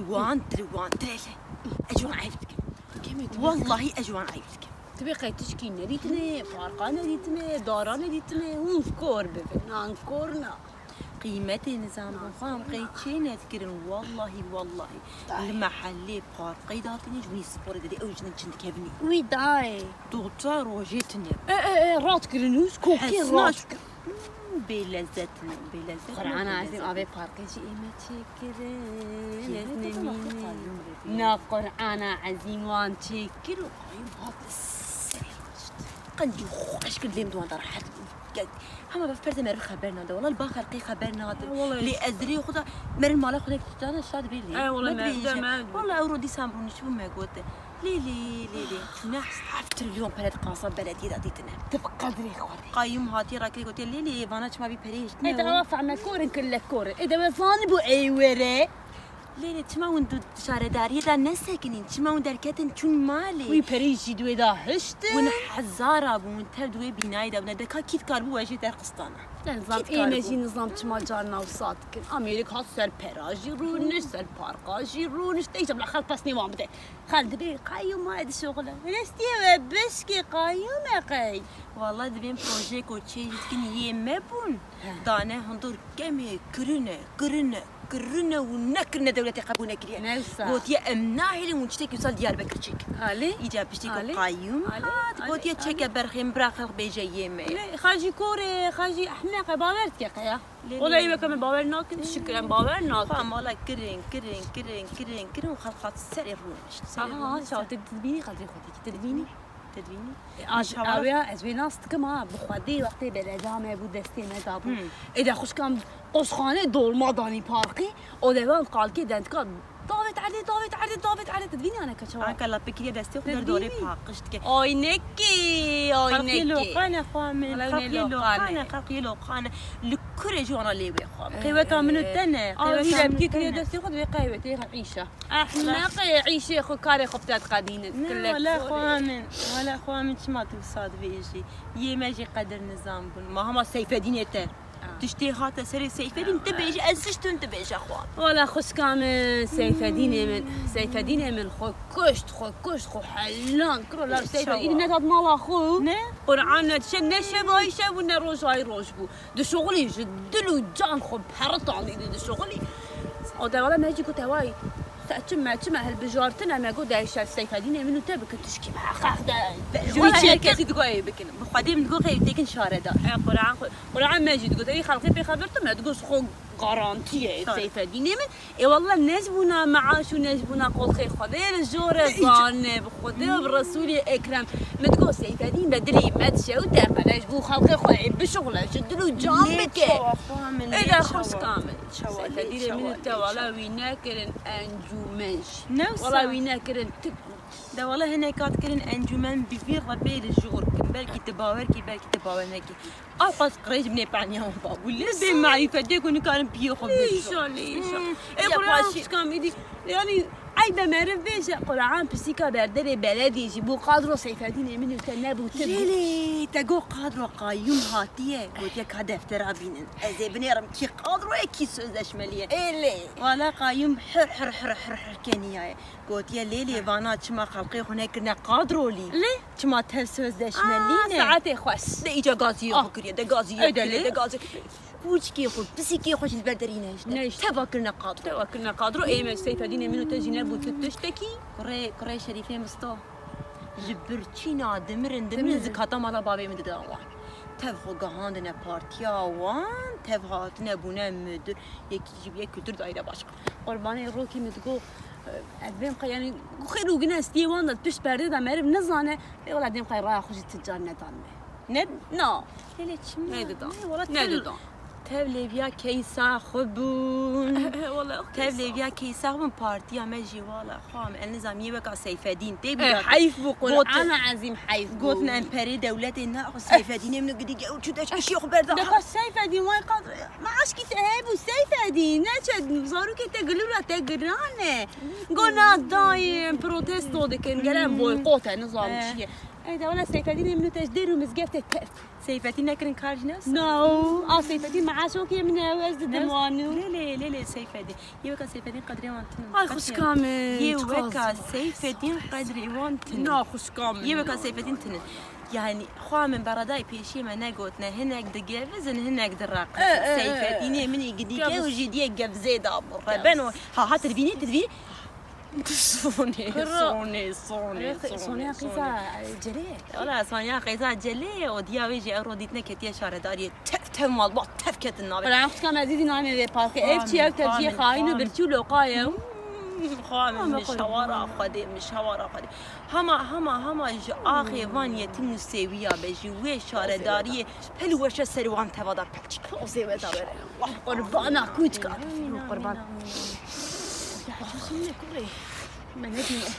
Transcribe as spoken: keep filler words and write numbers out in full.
Wan tir, wan tir hele. Ez ji wan eyb dikim. Wallahî ez ji wan eyb dikim. Tu bê qey tişkî nedîtine, parqa nedîtine, dara nedîtine, hûn kor bibin, nan kor na. Qîmetê nizam bûn, xwam qey çê nedikirin, wallahî, wallahî. Li mehelê parqey datîne, ji winî sporê didê, ew jin çin dikevin. Wî dayê. Dota rojê tune. E, e, e, rat kirin û kokê rat kirin. Bê lezzet in, bê lezzet in, Qur'ana bê ezîm lezzet in. Avê parkê jî ê me çêkirin. Kê ez ne nemînim. Na Qur'ana ezîm wan çêkir û qayûm hat li serê xwe şt. Qencî xweş kir, lêm di wan de rehet bû. Hema bes perse meriv xeber nade. Wala li ba xelqê xeber nade. E, wala. Lê ez dilê xwe de meriv mala xwe de dana şad bê lê. E, wala, me dibêje. Wala ew ro dîsan rûniştibû me gote. Lê, lê, lê, lê. Çûne heft trilyon pere di qasa belediyê de dîtine. Tu bi qedrê xwe dî. Qayûm hatiye rakirê gotiye, lê, lê, vana çima vî perê hiştine. Ê, te awa fehme korin, kille korin. Ê, de we zanibû ey were. Lê, lê, çima hûn di şaredariyê de nesekinîn? Çima hûn derketin çûn malê? Wî perê jî di wê de hiştin. Hûn hezara bûn, tev di wê bînayê de bûne. De ka kî dikaribû we jê derxistana? Nizam, ê me jî nizam çima carna wisa dikin. Amêrik hat ser pera jî rûnişt, ser parka jî rûnişt. Ê, îca bila xelk pesnê wan bide. Xelk dibê qayûm ma dişoxile. Restiyê we bişkê qayûm e qey. Wala divên projeyê ku çê jî dikin yê me bûn. He. Dane hundur kemê kirine, kirine, kirine û nekirine dewletê qebûl nekiriye. Ne wisa. Gotiye em nahêlin û tiştekî wisa li Diyarbekir çêkin. Alê. Îca piştî ku qayûm hat, gotiye çêke berxê min bira xelk bêje yê me ye. Lê xajî korê, xajî ehmeqe bawer dike qeya. Lê, lê. Ola ê weke min bawer nakin, şikir em bawer nakin. Xwe em wala kirin, kirin, kirin, kirin, kirin û xelk hat serê rûnişt. Serê rûnişt. Aha, çawa te dibînî qedrê xwe dikî, te dibînî? Te dibînî? E, az, awiya ez wê nas dikim ha, bi xwedê wextê beleda me bû destê me dabû. Hmm. Ê de xwişka min qoşxanê dolma danî parkê, û de wan qalkê dendika davêt erdê, davêt erdê, davêt erdê, te dibînî aneke çawa? Anka lapê kiriye destê xwe derdorê paqij dike. Aynekê, aynekê. Xelqê loqane xwa min, xelqê loqane, xelqê loqane. Li kurê jî wana lê wê xwa min. Qêweta min û te ne. Qêweta min û te ne. Destê xwe divê qehwetê xwe îşa. Ehmeqê, îşê xwe, karê xwe bi te diqedînin. Ne, wala xwa min, wala xwa min, çima tu wisa dibêjî? Yê me jî qedir nizam bûn. Ma hema Seyfedînê te. Tiştê hate serê Seyfedîn, tu bêjî, ez ziştim, tu bêje xwa. Wala xwişka min, Seyfedînê min, Seyfedînê min xwe kuşt, xwe kuşt, xwe helan kir. Wala Seyfedîn ne hat mala xwe. Ne? Qur'an ne şe-, ne şevayî şev bû, ne rojayî roj bû. Dişoxilî ji dil û can xwe peritandî dişoxilî. O de wala me jî got, "Hewayî, te çi me, çi me hilbijartine?" Me got, "De şev Seyfedînê min û te bikin tişkî me heqeq de." Ji wî çi kesî digot ê bikin. Bi Xwedê min digot, "Xeyr, têkin şaredar." E, Quran xwe, Quran me jî digot, "Ey xelqê pê xeber tu me?" Digot, "Xwe garantiye Seyfedînê min." Ê wallah, ne ji bona meaş û ne ji bona qolxê Xwedê li jor e, zane bi Xwedê û bi Resûlê Ekrem. Min digot, Seyfedîn be dilê me dişewite, qele ji bo xelkê xwe ê bişuxile, ji dil û can bike. Ê de xwişka min. Seyfedînê min û te wala wî nekirin encûmen jî. Wala wî nekirin tik. De wala hinek hat kirin encûmen bi vî rebê li jor kin. Belkî tu bawer kî, belkî tu bawer nekî. Ew qas qirêj binê paniya wan babû. Lê bê marîfetê ku nikarin piyê xwe bêjin. Lê îşa, lê îşa. Hmm. Ê, ya Quran paşî. Xwişka min dî. Yanî eyb e meriv bêje. Quran pisîka berderê beledî jî bû qadro Seyfedînê min û te nebû, te bû. Lê, lê, te got qadro qayûm hatiye. Gotiye ka deftera bînin. Ez ê binêrim kî qadro ye, kî sözleşmelî ye. Ê lê. Wala qayûm hir, hir, hir, hir, hir keniyaye. Gotiye, "Lê, lê, vana çima xelqê xwe nekirine qadrolî? Lê? Çima tev sözleşmelî ne?" Saetê xweş. De îca gaziyê xwe kiriye, de gaziyê kiriye, de gaziyê. Kûçikê xwe, pisîkê xwe jî li ber derî nehişte. Nehişte. Teva kirine qadro. Teva kirine qadro, ê me Seyfedînê min û te jî nebû tu tiştekî. Kurê, kurê Şerîfê Misto. Ji birçîna dimirin, dimirin, dimirin. Zikata mala bavê min didin wan. Tev xwe gihandine partiya wan, tev hatine bûne mudir. Yekî jî bûye kultur daîre başkan. Qurbanê rokî min digot, ez bêm qey, yanî, xêr û gune stiyê wan de pişt perdê de meriv nizane. Ê wela dêm qey raya xwe jî ti car nedan me. Ne? Na. Lê lê çima? Nedidan. Ne, wala tev, nedidan. Tev lêviya keysa xwe bûn. Wala tev leysa. Lêviya keysa xwe bûn, partiya me jî wala. Xwam, el nizam yê weka Seyfedîn, tê bîra te. Heyf bû, Qur'ana ezîm heyf bû. Gotin em perê dewletê naxwe, Seyfedînê min û gidî gew çû deşkişiyê xwe berda. Deka Seyfedîn, way qat, maaşkî te hebû Seyfedîn, neçe zarokê te gilûra te giran e. Go na dayê, em protesto dikin, gere em boykot e, nizam çi ye. Ey de wala Seyfedînê min û te ji dêr û mizgeftê tef. Seyfetîn nekirin kar jî ne? No, a Seyfedîn meaşokê min e, ez didim wan û. Lê lê lê lê Seyfedîn. Yê weka Seyfedîn qedrê wan tune. Ay xwişka min. Yê weka Seyfedîn qedrê wan tune. Na xwişka min. Yê weka Seyfedîn tune. Yani xwa min beredayê pêşiyê me negotine, hinek digevizin, hinek direqin. E, e, e. Seyfedînê min î gidîke Geviz. Û jî diye gevzê da bu. Rebeno. Ha ha tirvînê tirvî. Sonê, Kırra. sonê, sonê, Sonya qîza celê. Wala Sonya qîza celê, o diya wê jî ew rodîtine ketiye şaredariyê. Tev tev mal bak, tev ketin navê. Wala xwişka me zîdî nayme vê parkê. Ev çi ev tevciyê xayin û birçî û loqa ye. Xwa min mişewara Xwedê, mişewara Xwedê. Hema, hema, hema ji axê van yetim û sêwiya be, ji wê şaredariyê pil weşe ser wan teva da pil çik. Pozê we da bere. Qurbana kûçka. Qurban. Ya, şimdi kurê. Me ne diyeyim?